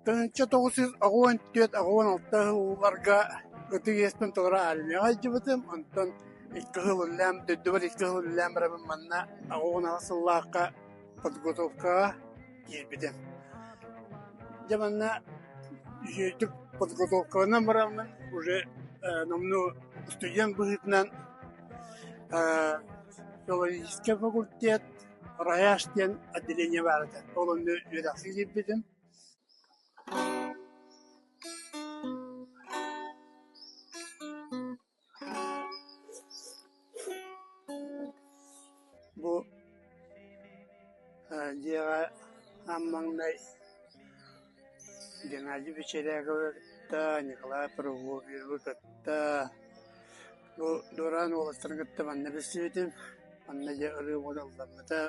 1984-86 сылларга ытык иэспин толоро армияҕа сылдьыбытым, онтон икки сыл үлэлээн, дойдубар икки сыл үлэлээн бараммын манна 88 сыллаахха подготовкаҕа киирбитим. Дьэ манна үчүгэйдик подготовкаланан бараммын уже номнуо студент быһыытынан филологическай факультет РАЯШ диэн отделение баар этэ, ол онно үөрэххэ киирбитим. Бу дьиэҕэ аан маҥнай Геннадий Бечеряговы кытта, Николай Прокопьевы кытта бу Дуораан уолаттарын кытта манна билсибитим. Манна дьэ ырыа буолан ылламмыта.